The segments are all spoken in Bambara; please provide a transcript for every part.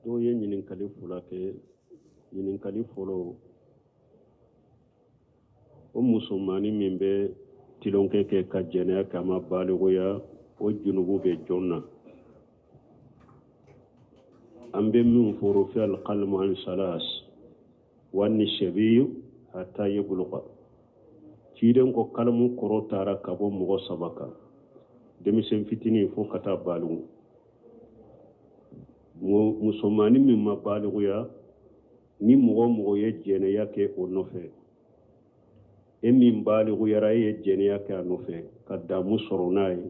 Dɔw ye ɲininkali fila kɛ. Ɲininkali fɔlɔ, o musomannin min bɛ tilonkɛ kɛ ka jɛnɛya kɛ, a ma balikuya, o junubu bɛ jɔn na? An bɛ min fɔ, rufi alqalamu an salas wa ani sabiyu hatta yabluga. Ciden ko kalamu kɔrɔ taara ka bɔ mɔgɔ saba kan: denmisɛn fitinin fo ka taa baliku. Musomannin min ma balikuya, ni mɔgɔ o mɔgɔ ye jɛnɛya kɛ o nɔfɛ, e min balikuyara, e ye jɛnɛya kɛ a nɔfɛ ka damu sɔrɔ n'a ye,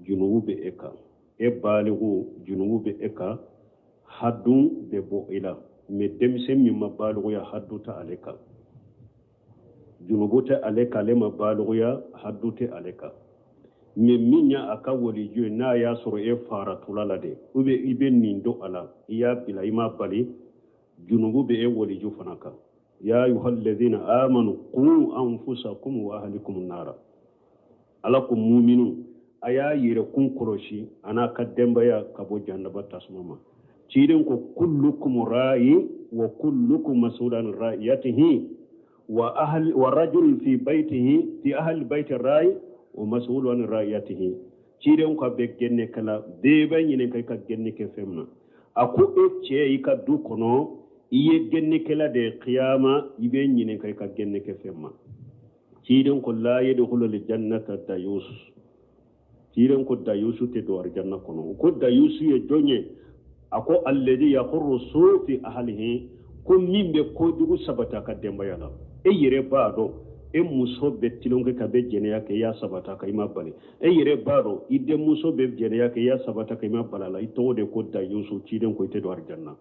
junubu bɛ e kan. E baliku, junubu bɛ e kan, hadu bɛ bɔ i la. Mais denmisɛn min ma balikuya, hadu tɛ ale kan, junubu tɛ ale kan, ale ma balikuya, hadu tɛ ale kan. Mais min y'a ka waliju ye, n'a y'a sɔrɔ e faratula la de, ou bien i bɛ nin don a la, i y'a bila, i m'a bali, junubu bɛ e waliju fana kan. Ya ayuha alladhina amanu qu anfusakum wa ahlikum nara. Ala ko muminu, a y'a yɛrɛkun kɔlɔsi a n'a ka denbaya ka bɔ jahannaba tasuma ma. Ciden ko kullukum ra'i wa kullukum mas'ulun an ra'iyatihi wa ahli wa rajul fi baytihi fi ahli bayti ra'i wa mas'ulun an ra'iyatihi. Ciden ko a bɛ gɛnne kala, bɛɛ bɛ ɲininka i ka gɛnne kɛ fɛn min na. A ko e cɛ, i ka du kɔnɔ, i ye gɛnnikɛla de ye, kiyama i bɛ ɲininka i ka gɛnni kɛ fɛn ma. Ciden ko la yadkhulu aljannata dayus. Ciden ko dayusu tɛ don arijanna kɔnɔ. Ko dayusu ye jɔn ye? A ko alladhi yaqurru su fi ahlihi, ko min bɛ kojugu sabati a ka denbaya la. E yɛrɛ b'a dɔn e muso bɛ tilonkɛ ka bɛ jɛnɛya kɛ, i y'a sabati a kan, i ma bali. E yɛrɛ b'a dɔn i denmuso bɛ jɛnɛya kɛ, i y'a sabati a kan, i ma bali a la, i tɔgɔ de ko dayusu. Ciden ko i tɛ don arijanna.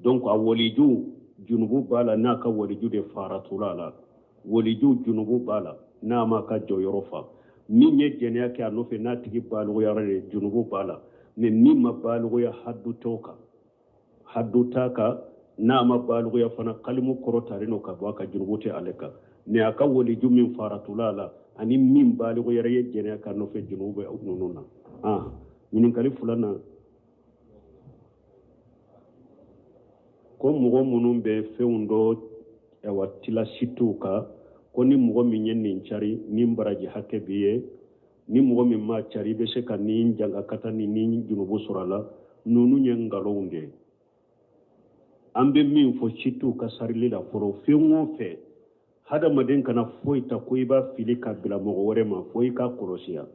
Donc a waliju junubu b'a la n'a ka waliju de faratula a la. Waliju junubu b'a la n'a ma ka jɔyɔrɔ fa. Min ye jɛnɛya kɛ a nɔfɛ, n'a tigi baluguyara de, junubu b'a la. Mais min ma baluguya, hadu t'o kan, hadu t'a kan. N'a ma baluguya fana, kalimu kɔrɔ taren don ka bɔ a kan, junubu tɛ ale kan. Mais a ka waliju min faratula a la ani min baliguyara ye jɛnɛya k'a nɔfɛ, junubu bɛ ninnu na. Ɲininkali filanan, ko mɔgɔ minnu bɛ fɛnw dɔ awa tila sitiw kan, ko ni mɔgɔ min ye nin cari, ni baraji hakɛ b'i ye, ni mɔgɔ min m'a cari, i bɛ se ka nin jangakata ni nin junubu sɔrɔ a la, ninnu ye nkalonw de ye. An bɛ min fɔ sitiw ka sarili la fɔlɔ, fɛn o fɛn, hadamaden kana foyi ta ko i b'a fili ka bila mɔgɔ wɛrɛ ma fo i k'a kɔlɔsiya.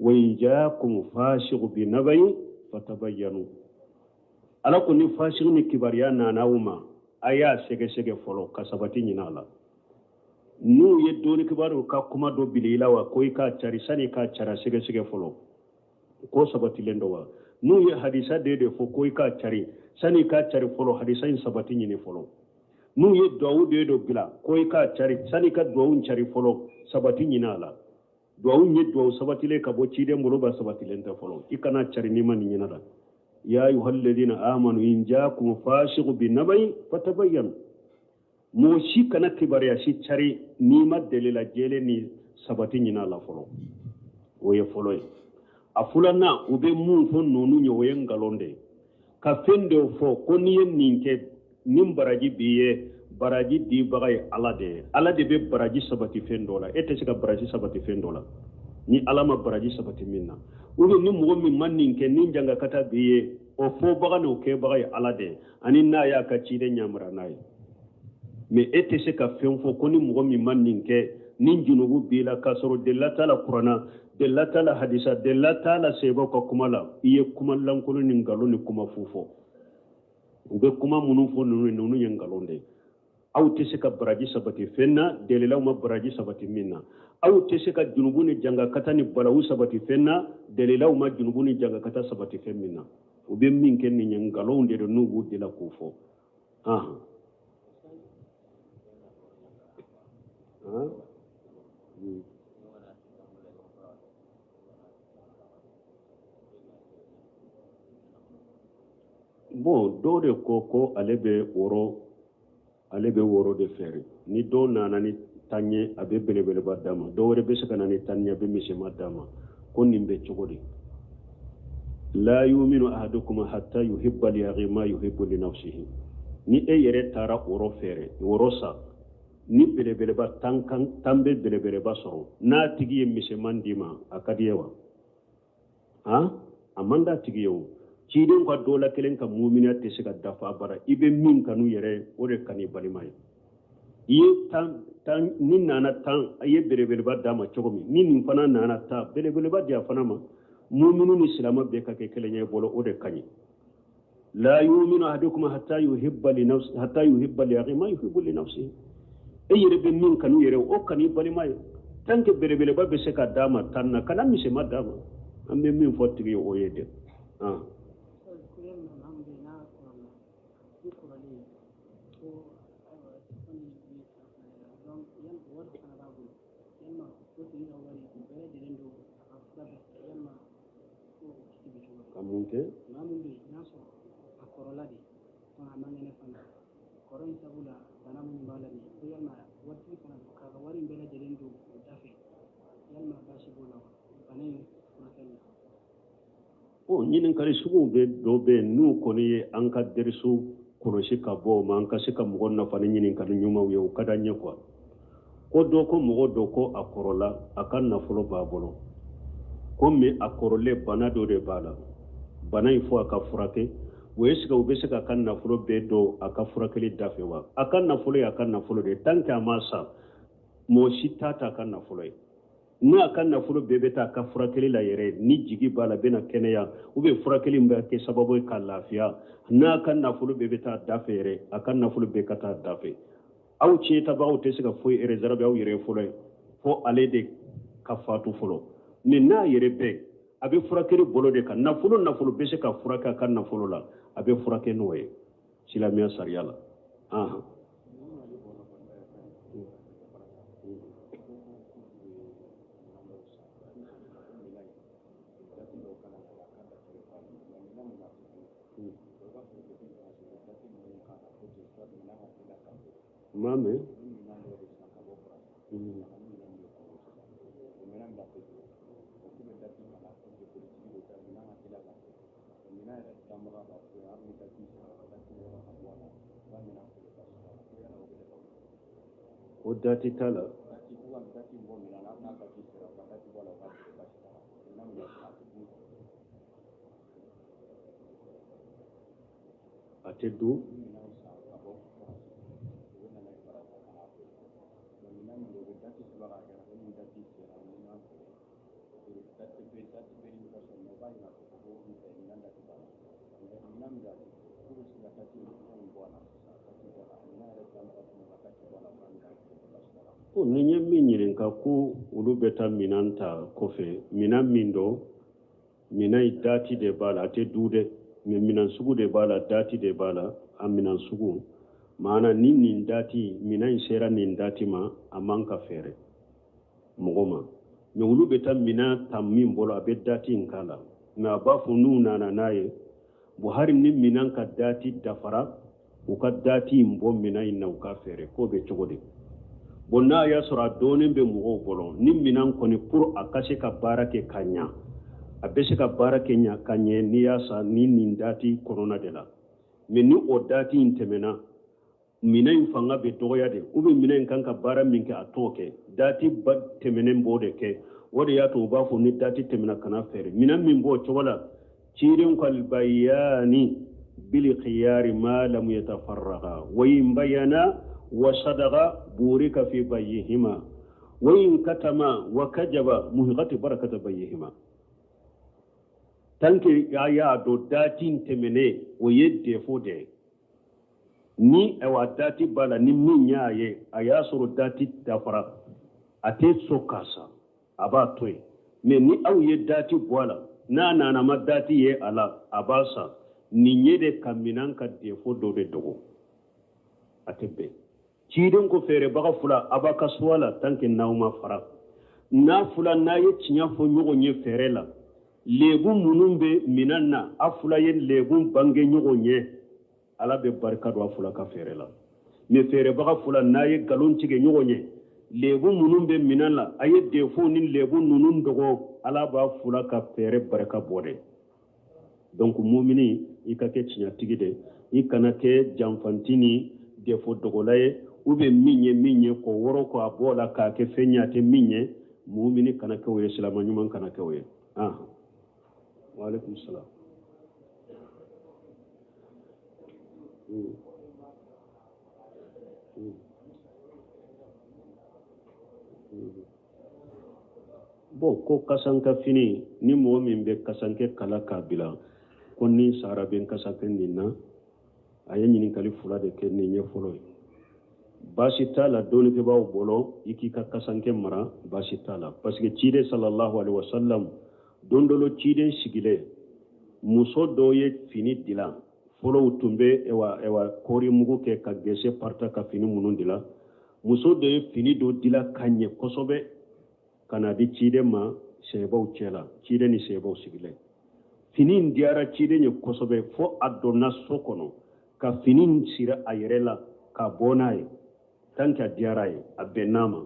Wa in jaakum fasiqu bi nabayin fatabayyanu. Ala ko ni fasigi ni kibaruya nana aw ma, a y'a sɛgɛsɛgɛ fɔlɔ ka sabati ɲini a la. N'u ye dɔnni kibaru ka kuma dɔ bila i la wa, ko i k'a cari, sani i k'a cari, a sɛgɛsɛgɛ fɔlɔ ko sabatilen dɔ wa. N'u ye hadisa de fɔ ko i k'a cari, sani i k'a cari fɔlɔ, hadisa in sabati ɲini fɔlɔ. N'u ye duwawu de dɔ bila ko i k'a cari, sani i ka duwawu cari fɔlɔ, sabati ɲini a la. Duwawu ye duwawu sabatilen ka bɔ ciden bolo ba sabatilen tɛ fɔlɔ, i kana cari n'i ma nin ɲini la. Ya ayuha alladhina amanu in jaakum fasiqu bi nabayin fatabayyanu. Mɔgɔ si kana kibaruya si cari n'i ma delila jɛlen ni sabati ɲini a la fɔlɔ. O ye fɔlɔ ye. A filanan, u bɛ mun fɔ ninnu ye, o ye nkalon de ye. Ka fɛn dɔw fɔ ko n'i ye nin kɛ, nin baraji b'i ye, baraji dibaga ye Ala de ye. Ala de bɛ baraji sabati fɛn dɔ la, e tɛ se ka baraji sabati fɛn dɔ la ni Ala ma baraji sabati min na. Ou bien ni mɔgɔ min ma nin kɛ, nin jangakata b'i ye, o fɔbaga n'o kɛbaga ye Ala de ye, ani n'a y'a ka ciden yamaruya n'a ye. Mais e tɛ se ka fɛn fɔ ko ni mɔgɔ min ma nin kɛ, ni junubu b'i la, k'a sɔrɔ delila t'a la kuranna, delila t'a la hadisa, delila t'a la sebaw ka kuma la. I ye kuma lankolon ni nkalon ni kuma fu fɔ. U bɛ kuma minnu fɔ ninnu ye nkalon de ye. Aw tɛ se ka baraji sabati fɛn na delilaw ma baraji sabati min na. Aw tɛ se ka junubu ni jangakata ni balawu sabati fɛn na delilaw ma junubu ni jangakata sabati fɛn min na. U bɛ min kɛ nin ye nkalonw de don n'u b'u deli k'o fɔ. Bon, dɔw de ko ko ale bɛ woro, ale bɛ woro de feere. Ni dɔw nana ni tan ye, a bɛ belebeleba d'a ma. Dɔw wɛrɛ bɛ se ka na ni tan ye, a bɛ misɛnma d'a ma. Ko nin bɛ cogo di? La yuminu ahadukum hatta yuhibba li akhi ma yuhibbu li nafsihi. Ni e yɛrɛ taara o rɔ feere, o rɔ san, ni belebeleba tan kan tan bɛ belebeleba sɔrɔ, n'a tigi ye misɛnman d'i ma, a ka di ye wa? Han, a man d'a tigi ye. O ciden ka dɔ la kelen ka muminiya tɛ se ka dafa abada. I bɛ min kanu yɛrɛ, o de kanu i balima ye. I ye tan tan ni nana tan, i ye belebeleba d'a ma cogo min, ni nin fana nana tan, belebeleba di a fana ma. Muminu ni silama bɛɛ ka kɛ kelen ye bolo, o de ka ɲi. La yuminu ahadukum hatta yuhibba li nafsi hatta yuhibba li akhi ma yuhibbu li nafsihi. E yɛrɛ bɛ min kanu yɛrɛ, o kanu i balima ye. Tant que belebeleba bɛ se ka d'a ma tan na, kana misɛnma d'a ma. An bɛ min fɔ tigi ye, o ye dɛ. Ah. Ka mun kɛ? Maa min bɛ yen n'a sɔrɔ a kɔrɔla de, a man kɛnɛ fana, kɔrɔ in sabu la bana minnu b'a la nin, ko yalima waritigi fana don, k'a ka wari in bɛɛ lajɛlen don o da fɛ, yalima baasi b'o la wa bana in furakɛli la? O ɲininkali suguw bɛ dɔ bɛ yen, n'u kɔni ye an ka derisu kɔlɔsi ka bɔ o ma, an ka se ka mɔgɔ nafa ni ɲininkali ɲumanw ye, o ka d'an ye quoi. Ko dɔ ko mɔgɔ dɔ ko a kɔrɔla, a ka nafolo b'a bolo, ko mais a kɔrɔlen bana dɔ de b'a la, bana in fo a ka furakɛ. O est ce que u bɛ se k'a ka nafolo bɛɛ don a ka furakɛli da fɛ wa? A ka nafolo ye a ka nafolo de ye. Tant que a ma sa, mɔgɔ si t'a ta a ka nafolo ye. N'a ka nafolo bɛɛ bɛ taa a ka furakɛli la yɛrɛ, ni jigi b'a la bɛna kɛnɛya, ou bien furakɛli in bɛ kɛ sababu ye ka lafiya, n'a ka nafolo bɛɛ bɛ taa da fɛ yɛrɛ, a ka nafolo bɛɛ ka taa da fɛ. Aw tiɲɛtabagaw tɛ se ka foyi réserver aw yɛrɛ ye fɔlɔ ye, fo ale de ka fatu fɔlɔ. Mais n'a yɛrɛ bɛ a bɛ furakɛli bolo de kan, nafolo nafolo bɛ se ka furakɛ a ka nafolo la, a bɛ furakɛ n'o ye silamɛya sariya la. Ahan. M'a mɛn. O dati t'a la. A tɛ dun. Ko nin ye min ɲininka ko olu bɛ taa minan ta kɔfɛ, minan min don, minan in dati de b'a la, a tɛ du dɛ, mais minan sugu de b'a la, dati de b'a la, a minan sugu maana ni nin dati minan in sera nin dati ma, a man ka feere mɔgɔ ma. Mais olu bɛ taa minan ta min bolo, a bɛ dati in k'a la, mais a b'a fɔ n'u nana n'a ye, bon hari ni minan ka dati dafara, u ka dati in bɔ minan in na, u ka feere. K'o bɛ cogo di? Bon, n'a y'a sɔrɔ a dɔɔnin bɛ mɔgɔw bolo, ni minan kɔni pour a ka se ka baara kɛ ka ɲa, a bɛ se ka baara kɛ ɲa ka ɲɛ n'i y'a san ni nin dati kɔnɔna de la. Mais ni o dati in tɛmɛna, minɛn in fanga bɛ dɔgɔya de, ou bien minɛn in kan ka baara min kɛ, a t'o kɛ, dati ba tɛmɛnen b'o de kɛ. O de y'a to u b'a fɔ ni dati tɛmɛna, kana feere. Minɛn min b'o cogo la, ciden ko albayani bil khiyari ma lam yatafarraga wa in bayana wa sadaga burika fi bayyihima wa in katama wa kajaba muhiqati barakata bayyihima. Tant que a y'a dɔn dati in tɛmɛnen, o ye défaut de ye. Ni ayiwa dati b'a la, ni min y'a ye a y'a sɔrɔ dati dafara, a tɛ sɔn k'a san, a b'a to yen. Mais ni aw ye dati bɔ a la, n'a nana ma dati ye a la, a b'a san. Nin ye de ka minan ka défaut dɔ de dogo, a tɛ bɛn. Ciden ko feerebaga fila, a b'a ka suwa la tant que n'aw ma fara. N'a fila n'a ye tiɲɛ fɔ ɲɔgɔn ye feere la, lebu minnu bɛ minan na, a fila ye lebu bange ɲɔgɔn ye, Ala bɛ barika don a fila ka feere la. Mais feerebaga fila n'a ye nkalon tigɛ ɲɔgɔn ye, lebu minnu bɛ minan la, a ye défaut ni lebu ninnu dogo, Ala b'a fila ka feere barika bɔ de. Donc mumini, i ka kɛ tiɲɛtigi de, i kana kɛ janfanti ni defo dogola ye, ou bien min ye min ye k'o wɔrɔ k'a bɔ la k'a kɛ fɛn ye a tɛ min ye. Mumini kana kɛ o ye, silama ɲuman kana kɛ o ye. Ah, waaleykum salam. Bon, ko kasanka fini, ni mɔgɔ min bɛ kasanke kala k'a bila ko ni sara bɛ kasanke nin na, a ye ɲininkali fila de kɛ. Nin ye fɔlɔ ye. Baasi t'a la dɔnnikɛbaaw bolo i k'i ka kasanke mara, baasi t'a la, parce que ciden sallallahu alaihi wasallam, don dɔ la ciden sigilen, muso dɔ ye fini dilan. Fɔlɔw tun bɛ ewa kɔɔri mugu kɛ ka gese parita ka fini minnu dilan. Muso dɔ ye fini dɔ dilan ka ɲɛ kosɛbɛ ka na di ciden ma sɛbaw cɛ la. Ciden ni sɛbaw sigilen, fini in diyara ciden ye kosɛbɛ, fo a donna so kɔnɔ ka fini in siri a yɛrɛ la ka bɔ n'a ye, tant que a diyara a ye, a bɛnn'a ma.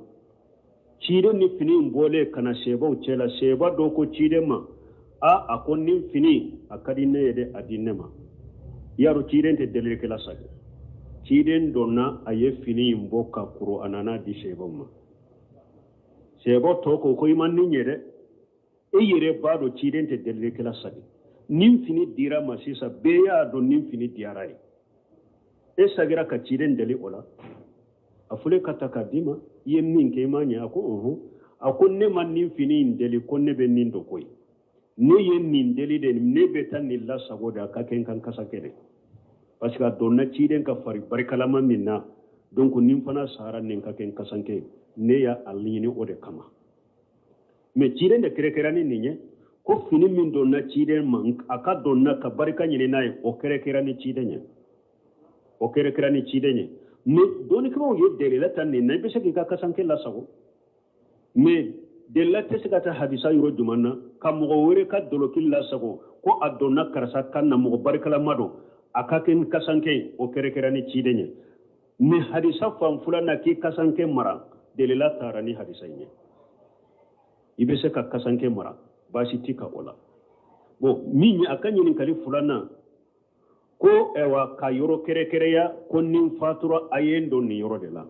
Ciden ni fini in bɔlen ka na sɛbaw cɛ la, sɛba dɔ ko ciden ma: a a ko nin fini a ka di ne ye dɛ, a di ne ma. Yarɔ, ciden tɛ delilikɛla sagi. Ciden donna, a ye fini in bɔ ka kuru, a nana di sɛbaw ma. Sɛbaw tɔ ko ko i ma nin ye dɛ, e yɛrɛ b'a dɔn ciden tɛ delilikɛla sagi. Nin fini dira ma sisan, bɛɛ y'a dɔn nin fini diyara ye, e sagira ka ciden deli o la, a fɔlen ka ta k'a d'i ma, i ye min kɛ i m'a ɲɛ. A ko ɔhɔn, a ko ne ma nin fini in deli ko ne bɛ nin dɔn koyi, ne ye nin deli de, ne bɛ taa nin lasago de, a ka kɛ n kan kasakɛ de, parce que a donna ciden ka fari barikalama min na. Donc nin fana sara, nin ka kɛ n kasankɛ, ne y'a ɲini o de kama. Mais ciden de kɛrɛkɛra ni nin ye ko fini min donna ciden ma, a ka donna ka barika ɲini n'a ye, o kɛrɛkɛra ni ciden ye, o kɛrɛkɛra ni ciden ye. Mais dɔnnikɛlaw ye delila ta nin na, i bɛ se k'i ka kasankɛ lasago, mais delila tɛ se ka taa hadisa yɔrɔ jumɛn na ka mɔgɔ wɛrɛ ka doloki lasago ko a donna karisa kan na, mɔgɔ barikalama don, a ka kɛ ni kasankɛ ye, o kɛrɛkɛra ni ciden ye. Mais hadisa fan fila na k'i kasankɛ mara, delila taara ni hadisa in ye. I bɛ se ka kasankɛ mara, baasi t'i ka o la. Bon, min ye a ka ɲininkali filanan ko ɛwa ka yɔrɔ kɛrɛkɛrɛya ko ni n fatura a ye n don nin yɔrɔ de la,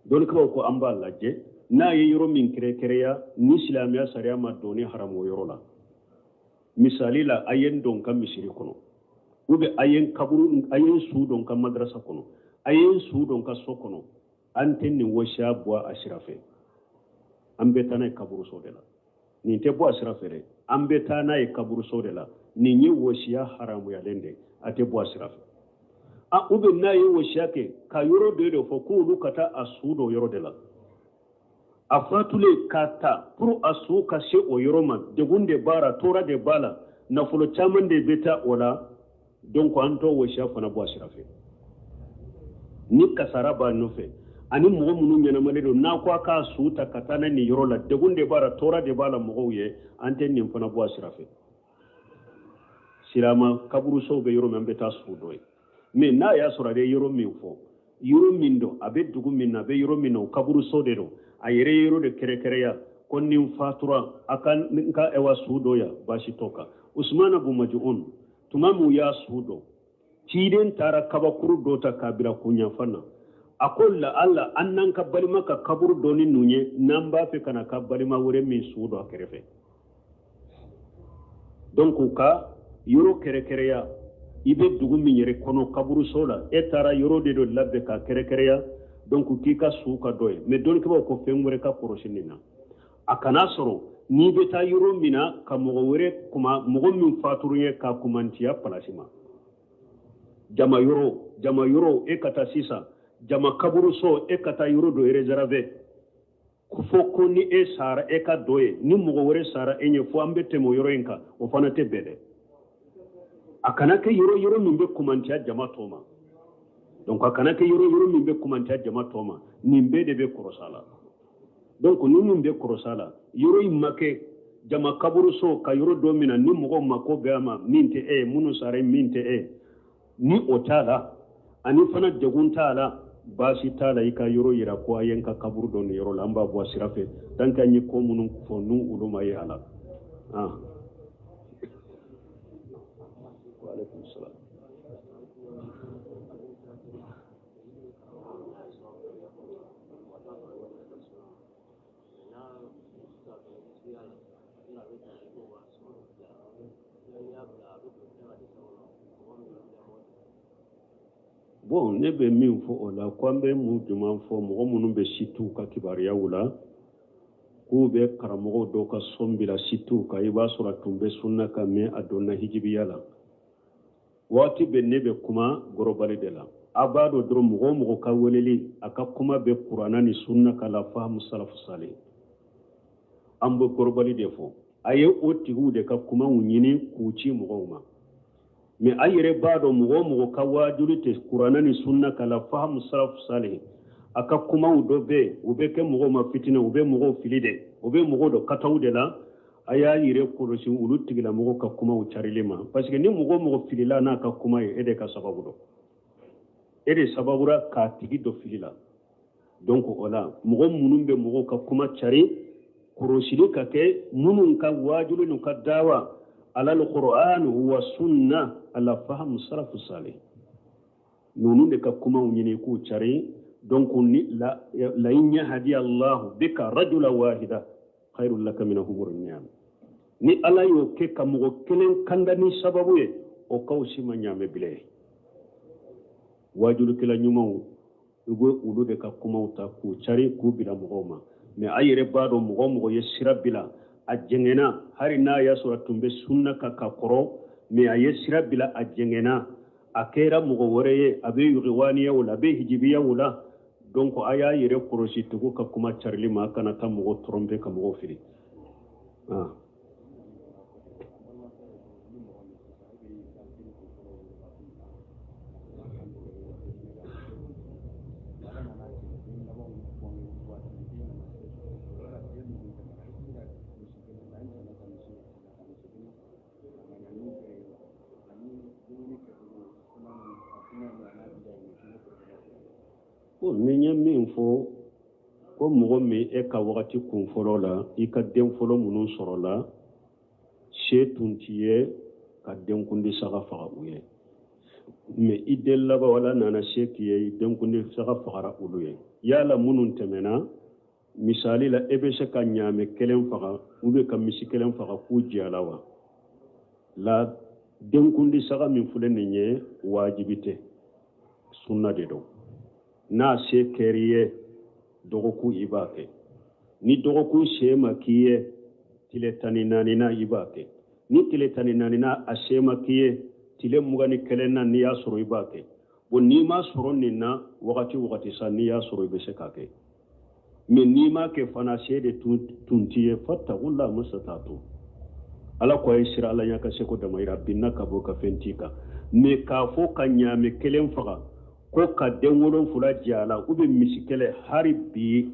dɔnnikɛlaw ko an b'a lajɛ n'a ye yɔrɔ min kɛrɛkɛrɛya ni silamɛya sariya ma donni haramu o yɔrɔ la. Misali la, a ye n don ka misiri kɔnɔ, ou bien a ye n kaburu, a ye n su don ka madrasa kɔnɔ, a ye n su don ka so kɔnɔ, an tɛ nin wasiya bɔ a sira fɛ, an bɛ taa n'a ye kaburuso de la. Nin tɛ bɔ a sira fɛ dɛ, an bɛ taa n'a ye kaburuso de la. Nin ye wasiya haramuyalen de, a tɛ bɔ a sira fɛ. A ou bien n'a ye wasiya kɛ ka yɔrɔ dɔ de fɔ k'olu ka taa a su dɔ yɔrɔ de la, a fatulen k'a ta pour a su ka se o yɔrɔ ma, degun de b'a la, tɔɔrɔ de b'a la, nafolo caman de bɛ taa o la, donc an t'o wasiya fana bɔ a sira fɛ. Ni kasara b'a nɔfɛ ani mɔgɔ minnu ɲɛnamalen don, n'a ko a k'a su ta ka taa n'a nin yɔrɔ la, degun de b'a la, tɔɔrɔ de b'a la mɔgɔw ye, an tɛ nin fana bɔ a sira fɛ. Silama kaburusow bɛ yɔrɔ min, an bɛ taa su dɔ ye. Mais n'a y'a sɔrɔ a bɛ yɔrɔ min fɔ, yɔrɔ min don, a bɛ dugu min na, a bɛ yɔrɔ min na, o kaburuso de don, a yɛrɛ ye yɔrɔ de kɛrɛkɛrɛya ko ni n fatura a ka n ka ɛwa su dɔ yan, baasi t'o kan. Usumana bun Majuun, tuma min u y'a su dɔn, ciden taara kabakuru dɔ ta k'a bila kunyanfan na, a ko la ala an n'an ka balima ka kaburu dɔ ni ninnu ye, n'an b'a fɛ ka na ka balima wɛrɛ min su dɔ a kɛrɛfɛ. Donc u ka yɔrɔ kɛrɛkɛrɛya, i bɛ dugu min yɛrɛ kɔnɔ kaburuso la, e taara yɔrɔ de dɔ labɛn ka kɛrɛkɛrɛya, donc k'i ka su ka dɔ ye. Mais dɔnnikɛbaaw ko fɛn wɛrɛ ka kɔrɔsi nin na, a kana sɔrɔ n'i bɛ taa yɔrɔ min na ka mɔgɔ wɛrɛ kuma, mɔgɔ min faturu ye ka kumantiya palasi ma, jama yɔrɔ, jama yɔrɔ, e ka taa sisan jama kaburuso, e ka taa yɔrɔ dɔ réservé fo ko ni e sara e ka dɔ ye, ni mɔgɔ wɛrɛ sara e ɲɛ, fo an bɛ tɛmɛ o yɔrɔ in kan, o fana tɛ bɛn dɛ. A kana kɛ yɔrɔ yɔrɔ min bɛ kumantiya jama tɔ ma. Donc a kana kɛ yɔrɔ yɔrɔ min bɛ kumantiya jama tɔ ma. Nin bɛɛ de bɛ kɔrɔsa la. Donc ni min bɛ kɔrɔsa la, yɔrɔ in ma kɛ jama kaburuso ka yɔrɔ dɔ min na ni mɔgɔw mako bɛ a ma min tɛ e ye, minnu sara min tɛ e ye, ni o t'a la, ani fana degun t'a la, baasi t'a la i ka yɔrɔ yira ko a ye n ka kaburu dɔ nin yɔrɔ la, an b'a bɔ a sira fɛ, tant que an ye ko minnu fɔ n'u olu ma ye a la. Ah. Salam. Bon, ne bɛ min fɔ o la, ko an bɛ mun jumɛn fɔ mɔgɔ minnu bɛ sitiw ka kibaruyaw la, k'u bɛ karamɔgɔw dɔw ka sɔn bila sitiw kan, i b'a sɔrɔ a tun bɛ sunna kan, mais a donna hijibiya la. Waati bɛ ne bɛ kuma gɔrɔbali de la. A b'a dɔn dɔrɔn, mɔgɔ o mɔgɔ ka weleli, a ka kuma bɛ kuranna ni sunna kan ala fahamu salafu salih, an bɛ gɔrɔbali de fɔ. A ye o tigiw de ka kumaw ɲini k'u ci mɔgɔw ma. Mais a yɛrɛ b'a dɔn, mɔgɔ o mɔgɔ ka waajuli tɛ kuranna ni sunna kan ala fahamu salafu salih, a ka kumaw dɔ bɛ yen, u bɛ kɛ mɔgɔw ma fitinɛ, u bɛ mɔgɔw fili de, u bɛ mɔgɔw dɔ kataw de la. A y'a yɛrɛ kɔlɔsi olu tigilamɔgɔw ka kumaw carili ma, parce que ni mɔgɔ o mɔgɔ filila n'a ka kuma ye, e de ka sababu dɔ, e de sababura k'a tigi dɔ fili la. Donc o la, mɔgɔ minnu bɛ mɔgɔw ka kuma cari, kɔlɔsili ka kɛ minnu ka waajuli n'u ka dawa alal qur'an wa sunna ala fahamu salafu salih, ninnu de ka kumaw ɲini k'u cari. Donc ni la la in yahdi allahu bika rajula wahida khairul laka min humuri ni'am, ni Ala y'o kɛ ka mɔgɔ kelen kanda ni sababu ye, o ka wusa i ma ɲaamɛ bilen ye. Waajulikɛla ɲumanw, i bɛ olu de ka kumaw ta k'u cari k'u bila mɔgɔw ma. Mais a yɛrɛ b'a dɔn, mɔgɔ o mɔgɔ ye sira bila a jɛngɛnna, hali n'a y'a sɔrɔ a tun bɛ sunna kan ka kɔrɔ, mais a ye sira bila a jɛngɛnna, a kɛra mɔgɔ wɛrɛ ye, a bɛ yugiwaniyaw la, a bɛ hijibiyaw la. Donc a y'a yɛrɛ kɔlɔsi tugu ka kuma carili ma, a kana taa mɔgɔ tromper ka mɔgɔw fili. Ah. Ko ni n ye min fɔ, ko mɔgɔ min e ka wagati kun fɔlɔ la, i ka den fɔlɔ minnu sɔrɔla, se tun t'i ye ka denkundi saga faga u ye, mais i den laban wala nana se k'i ye, i denkundi saga fagara olu ye. Yala minnu tɛmɛna, misali la, e bɛ se ka ɲaamɛ kelen faga ou bien ka misi kelen faga k'u jɛ a la wa? La, denkundi saga min filɛ nin ye, wajibi tɛ, sunna de don. N'a se kɛr'i ye dɔgɔkun, i b'a kɛ. Ni dɔgɔkun se ma k'i ye, tile 14nan i b'a kɛ. Ni tile 14nan a se ma k'i ye, tile 21nan n'i y'a sɔrɔ, i b'a kɛ. Bon, n'i m'a sɔrɔ nin na, wagati wagati sa n'i y'a sɔrɔ, i bɛ se k'a kɛ. Mais n'i m'a kɛ fana, se de tun t'i ye. Fattakullah mastata'tum, Ala ko a ye siran Ala ɲɛ ka seko damayira. Binna ka bɔ ka fɛn t'i kan. Mais k'a fɔ ka ɲaamɛ kelen faga ko ka den 7 jɛ a la, ou bien misi kelen, hari bi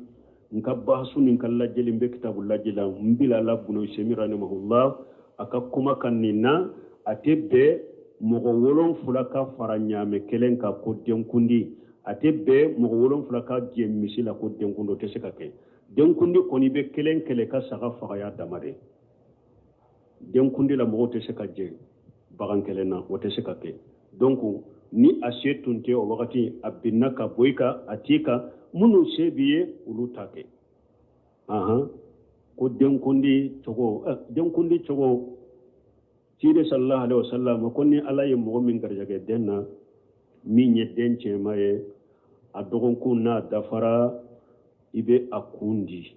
n ka bahasu ni n ka lajɛli, n bɛ kitabu lajɛ la, n bila la bunu semi rahimahullah a ka kuma kan nin na, a tɛ bɛn mɔgɔ 7 ka fara ɲaamɛ kelen kan ko denkundi, a tɛ bɛn mɔgɔ 7 ka jɛ misi la ko denkundi, o tɛ se ka kɛ. Denkundi kɔni bɛ kelen kelen ka saga faga y'a dama de. Denkundi la, mɔgɔw tɛ se ka jɛ bagan kelen na, o tɛ se ka kɛ. Donc ni a se tun tɛ o wagati, a binna ka bɔ i kan, a t'i kan. Minnu se b'i ye, olu ta kɛ. Ahan, ko denkundi cogo, denkundi cogo, ciden sallallahu alaihi wasallam ko ni Ala ye mɔgɔ min garijɛgɛ den na, min ye den cɛman ye, a dɔgɔkun n'a dafara, i bɛ a kun di.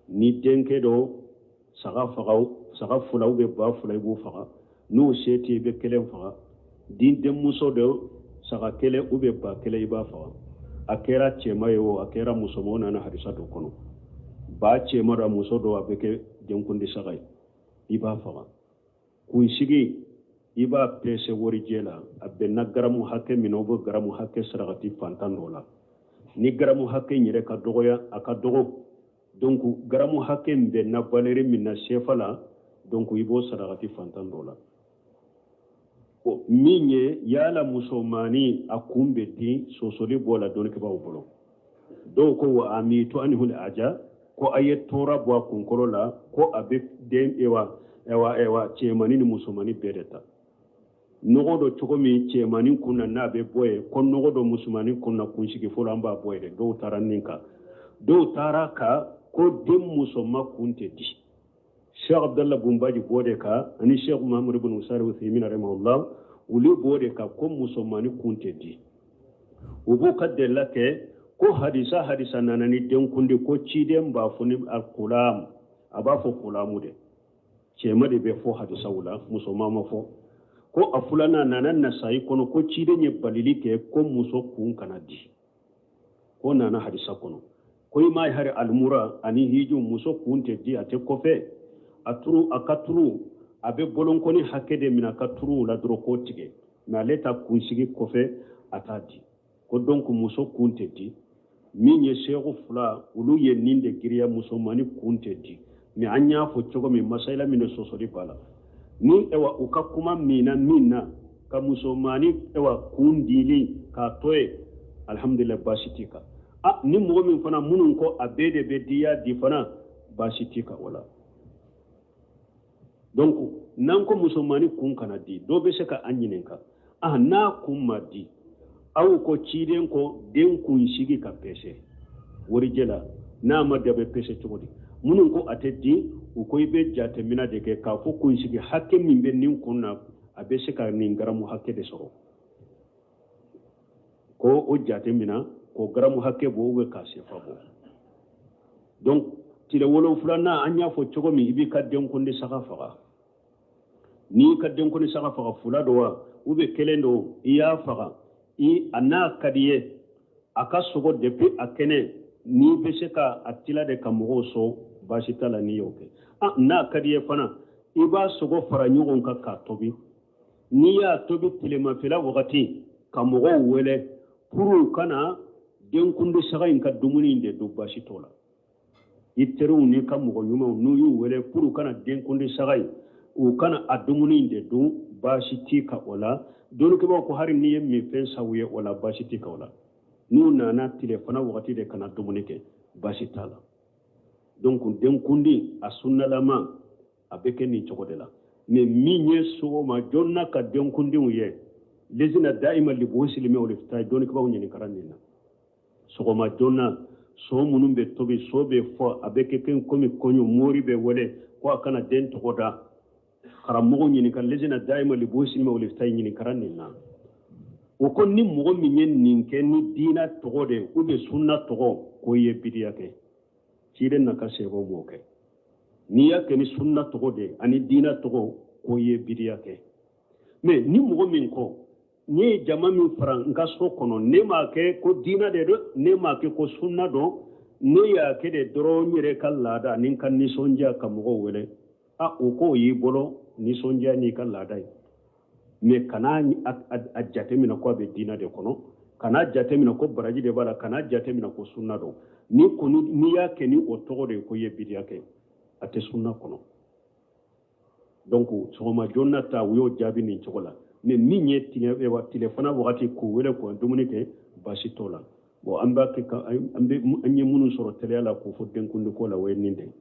Ni denkɛ dɔ, saga faga, saga 2 ou bien ba 2, i b'o faga. N'o se tɛ, i bɛ kelen faga. Ni denmuso dɔ, saga kelen ou bien ba kelen, i b'a faga. A kɛra cɛman ye o, a kɛra musoman o, nana hadisa dɔ kɔnɔ, ba cɛman dɔ, muso dɔ, a bɛ kɛ denkundi saga ye, i b'a faga. Kunsigi, i b'a pɛsɛ warijɛ la, a bɛnna garamu hakɛ min na, o bɛ garamu hakɛ sarakati fantan dɔ la. Ni garamu hakɛ in yɛrɛ ka dɔgɔya, a ka dɔgɔ, donc garamu hakɛ in bɛnna valeur min na sefa la, donc i b'o sarakati fantan dɔ la. O min ye yala musomanni a kun bɛ di, sosoli b'o la dɔnnikɛbaaw bolo. Dɔw ko wa amitu anhu aja, ko a ye tɔɔrɔ bɔ a kunkolo la, ko a bɛ den ewa ewa ewa cɛmanni ni musomanni bɛɛ de ta. Nɔgɔ dɔ cogo min cɛmannin kun na n'a bɛ bɔ yen, ko nɔgɔ dɔ musomannin kun na kunsigi fɔlɔ an b'a bɔ yen dɛ. Dɔw taara nin kan, dɔw taara ka ko den musoman kun tɛ di. Sheikh Abdallah Bumbaji b'o de kan ani Sheikh Muhammad ibn Salih Uthaymin rahimahullah, olu b'o de kan ko musomannin kun tɛ di. U b'u ka delila kɛ ko hadisa nana ni denkundi, ko ciden b'a fɔ ni alkulam, a b'a fɔ kulamu de, cɛma de bɛ fɔ hadisaw la, musoman ma fɔ. Ko a filanan nana Nasayi kɔnɔ ko ciden ye balili kɛ ko muso kun kana di, ko nana hadisa kɔnɔ ko i m'a ye hari alimura ani hiju muso kun tɛ di, a tɛ kɔfɛ, a turu a ka turu a bɛ bolonkɔni hakɛ de minɛ a ka turu la dɔrɔn k'o tigɛ, mais ale ta kunsigi kɔfɛ a t'a di. Ko donc muso kun tɛ di. Min ye seku fila olu ye nin de giriya, musomanni kun tɛ di. Mais an y'a fɔ cogo min, masayila min de sɔsɔli b'a la ni ewa u ka kuma min na min na ka musomanni ewa kun dili k'a to yen, alhamdulillah baasi t'i kan. A ni mɔgɔ min fana minnu ko a bɛɛ de bɛ di, y'a di fana baasi t'i kan o la. Donc n'an ko musomanni kun kana di, dɔ bɛ se ka an ɲininka, ah n'a kun ma di, aw ko ciden ko den kunsigi ka pese warijɛ la, n'a ma di a bɛ pese cogo di? Minnu ko a tɛ di, u ko i bɛ jateminɛ de kɛ k'a fɔ kunsigi hakɛ min bɛ nin kun na, a bɛ se ka nin garamu hakɛ de sɔrɔ, ko o jateminɛ k'o garamu hakɛ bɔ ou bien k'a sefa bɔ. Donc tile wolonfilanan an y'a fɔ cogo min, i b'i ka denkundi saga faga. N'i ka denkundi saga faga, fila don wa ou bien kelen don, i y'a faga, i a n'a ka di ye a ka sogo depuis a kɛnɛ, n'i bɛ se ka a tila de ka mɔgɔw sɔn, baasi t'a la n'i y'o kɛ. Ah n'a ka di ye fana, i b'a sogo fara ɲɔgɔn kan k'a tobi. N'i y'a tobi tilemafɛla wagati ka mɔgɔw wele pour u ka na denkundi saga in ka dumuni in de dun, baasi t'o la. I teriw n'i ka mɔgɔ ɲumanw n'u y'u wele pour u ka na denkundi saga in, u ka na a dumuni in de dun, baasi t'i kan o la. Dɔnnikɛbaaw ko hali n'i ye minfɛn san u ye o la, baasi t'i kan o la. N'u nana tilefana wagati de ka na dumuni kɛ, baasi t'a la. Donc denkundi a sunnalama a bɛ kɛ nin cogo de la. Mais min ye sɔgɔma joona ka denkundiw ye, lezina daima libuhusil ilmi wal iftai, dɔnnikɛbaaw ɲininkara nin na. Sɔgɔma joona so minnu bɛ tobi, so bɛ fɔ, a bɛ kɛ komi kɔɲɔ, mori bɛ wele ko a kana den tɔgɔ da. Karamɔgɔ ɲininka, lezina daima libuhusil ilmi wal iftai ɲininkara nin na. O ko ni mɔgɔ min ye nin kɛ ni diina tɔgɔ de ou bien sunna tɔgɔ, k'o ye bidiya kɛ. Ciden na ka sɛbɛn m'o kɛ. N'i y'a kɛ ni sunna tɔgɔ de ani diina tɔgɔ, k'o ye bidiya kɛ. Mais ni mɔgɔ min ko ne ye jama min fara n ka so kɔnɔ, ne m'a kɛ ko diina de don, ne m'a kɛ ko sunna don, ne y'a kɛ de dɔrɔn n yɛrɛ ka laada ani n ka nisɔndiya ka mɔgɔw wele, a o k'o y'i bolo nisɔndiya n'i ka laada ye. Mais kana a jateminɛ ko a bɛ diina de kɔnɔ, kana jateminɛ ko baraji de b'a la, kana jateminɛ ko sunna don. Ni kɔni n'i y'a kɛ ni o tɔgɔ de ye ko i ye bidiya kɛ, a tɛ sunna kɔnɔ. Donc sɔgɔma joona ta u y'o jaabi nin cogo la. Mais min ye tilefana wagati k'u wele k'u dumuni kɛ, baasi t'o la. Bon an b'a kɛ an bɛ an ye minnu sɔrɔ teliya la k'o fɔ denkundi ko la, o ye nin de ye.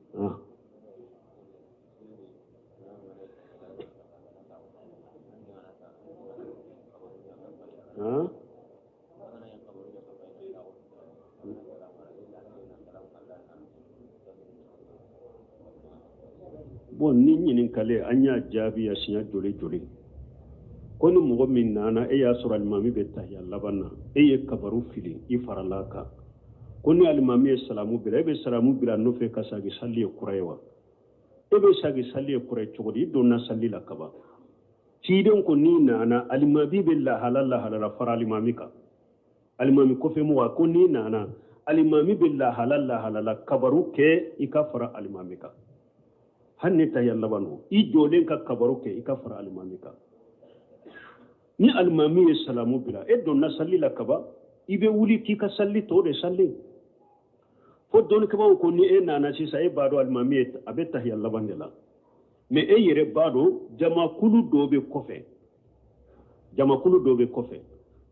Bon ni ɲininkali an y'a jaabi a siɲɛ joli joli. Ko ni mɔgɔ min nana e y'a sɔrɔ alimami bɛ tahiya laban na, e ye kabaru fili i farala kan, ko ni alimami ye salamu bila, e bɛ salamu bila nɔfɛ ka sagi sali ye kura ye wa? E bɛ sagi sali ye kura ye cogo di? I donna sali la kaban. Ciden ko n'i nana alimami bɛ lahala lahala la, fara alimami kan. Alimami kɔfɛ mɔgɔ ko n'i nana alimami bɛ lahala lahala la, kabaru kɛ i ka fara alimami kan. Hali ni tahiya laban don, i jɔlen ka kabaru kɛ i ka fara alimami kan. Ni alimami ye salamu bila, e donna sali la kaban, i bɛ wuli k'i ka sali tɔ de sali. Fo dɔnnikɛbaaw ko ni e nana sisan, e b'a dɔn alimami ye a bɛ tahiya laban de la, mais e yɛrɛ b'a dɔn jamakulu dɔ bɛ kɔfɛ, jamakulu dɔ bɛ kɔfɛ,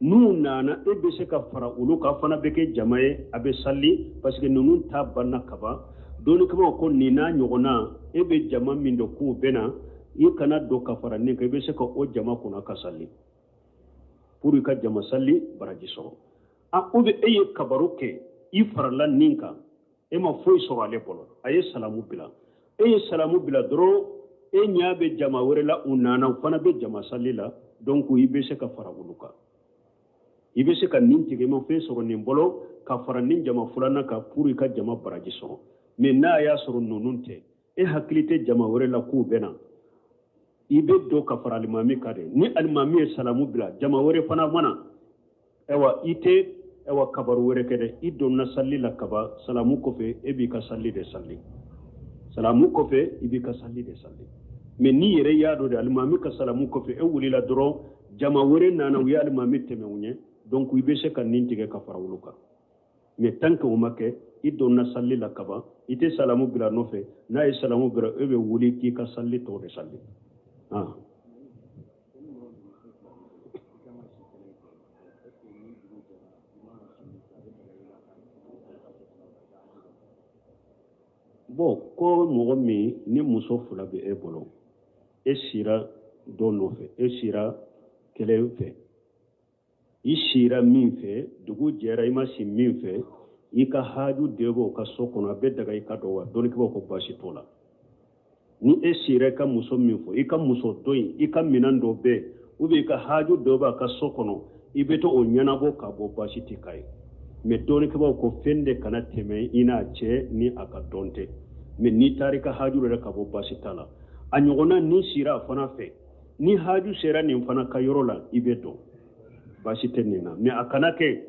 n'u nana e bɛ se ka fara olu kan, fana bɛ kɛ jama ye, a bɛ sali, parce que ninnu ta banna kaban. Dɔnnikɛbaaw ko nin n'a ɲɔgɔnna, e bɛ jama min dɔn k'u bɛ na, I kana don ka fara nin kan, i bɛ se ka o jama kunna ka sali pour i ka jama sali baraji sɔrɔ. A ou bien e ye kabaru kɛ, i farala nin kan, e ma foyi sɔrɔ ale bolo, a ye salamu bila, e ye salamu bila dɔrɔn, e ɲɛ bɛ jama wɛrɛ la, u nana, u fana bɛ jama sali la, donc i bɛ se ka fara olu kan. I bɛ se ka nin tigɛ, i ma fɛn sɔrɔ nin bolo, ka fara nin jama filanan kan pour i ka jama baraji sɔrɔ. Mais n'a y'a sɔrɔ ninnu tɛ, e hakili tɛ jama wɛrɛ la k'u bɛ na, i bɛ don ka fara alimami kan de. Ni alimami ye salamu bila, jama wɛrɛ fana mana, ayiwa, i tɛ, ayiwa, kabaru wɛrɛ kɛ dɛ. I donna sali la kaban, salamu kɔfɛ e b'i ka sali de sali, salamu kɔfɛ i b'i ka sali de sali. Mais n'i yɛrɛ y'a dɔn de, alimami ka salamu kɔfɛ e wulila dɔrɔn, jama wɛrɛ nana, u ye alimami tɛmɛ u ɲɛ, donc i bɛ se ka nin tigɛ ka fara olu kan. Mais tant que o ma kɛ, i donna sali la kaban, i tɛ salamu bila nɔfɛ. N'a ye salamu bila, e bɛ wuli k'i ka sali tɔ de sali. Ah. Bon, ko mɔgɔ min ni muso fila bɛ e bolo, e sira dɔ nɔfɛ, e sira kelen fɛ, i sira min fɛ, dugu jɛra, i ma si min fɛ, i ka haju de b'o ka so kɔnɔ, a bɛ daga i ka don wa? Dɔnnikɛbaaw ko baasi t'o la. Ni e sira i ka muso min fɔ, i ka muso dɔ in, i ka minɛn dɔ bɛ yen, ou bien i ka haju dɔ b'a ka so kɔnɔ, i bɛ to o ɲɛnabɔ ka bɔ, baasi tɛ k'a ye. Mais dɔnnikɛbaaw ko fɛn de kana tɛmɛ i n'a cɛ ni a ka dɔn tɛ. Mais n'i taara i ka haju yɛrɛ ka bɔ, baasi t'a la. A ɲɔgɔnna, n'i sira a fana fɛ, ni haju sera nin fana ka yɔrɔ la, i bɛ don, baasi tɛ nin na. Mais a kana kɛ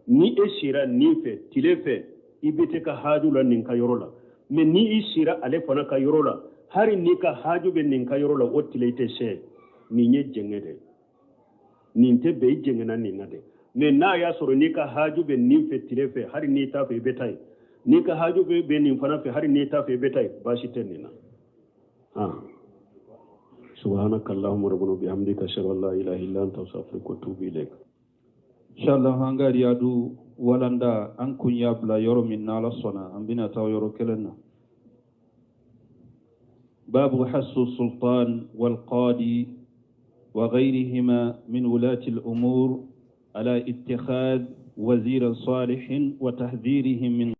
ni e sira nin fɛ tile fɛ, i bɛ t'i ka haju la nin ka yɔrɔ la, mais ni i sira ale fana ka yɔrɔ la, hali n'i ka haju bɛ nin ka yɔrɔ la, o tile i tɛ se. Nin ye jɛngɛ dɛ, nin tɛ bɛn, i jɛngɛna nin na dɛ. Mais n'a y'a sɔrɔ n'i ka haju bɛ nin fɛ tile fɛ, hali n'i t'a fɛ, i bɛ taa yen. N'i ka haju bɛ nin fana fɛ, hali n'i t'a fɛ, i bɛ taa yen, baasi tɛ nin na. Ah. سبحانك اللهم ربنا وبحمدك، أشهد أن لا إله إلا أنت، أستغفرك وأتوب إليك. Inshallah, an ka Riyadu walanda, an kun y'a bila yɔrɔ min na, Ala sɔnna, an bɛna taa yɔrɔ kelen na. باب حث السلطان والقاضي وغيرهما من ولاة الأمور على اتخاذ وزير صالح وتحذيرهم من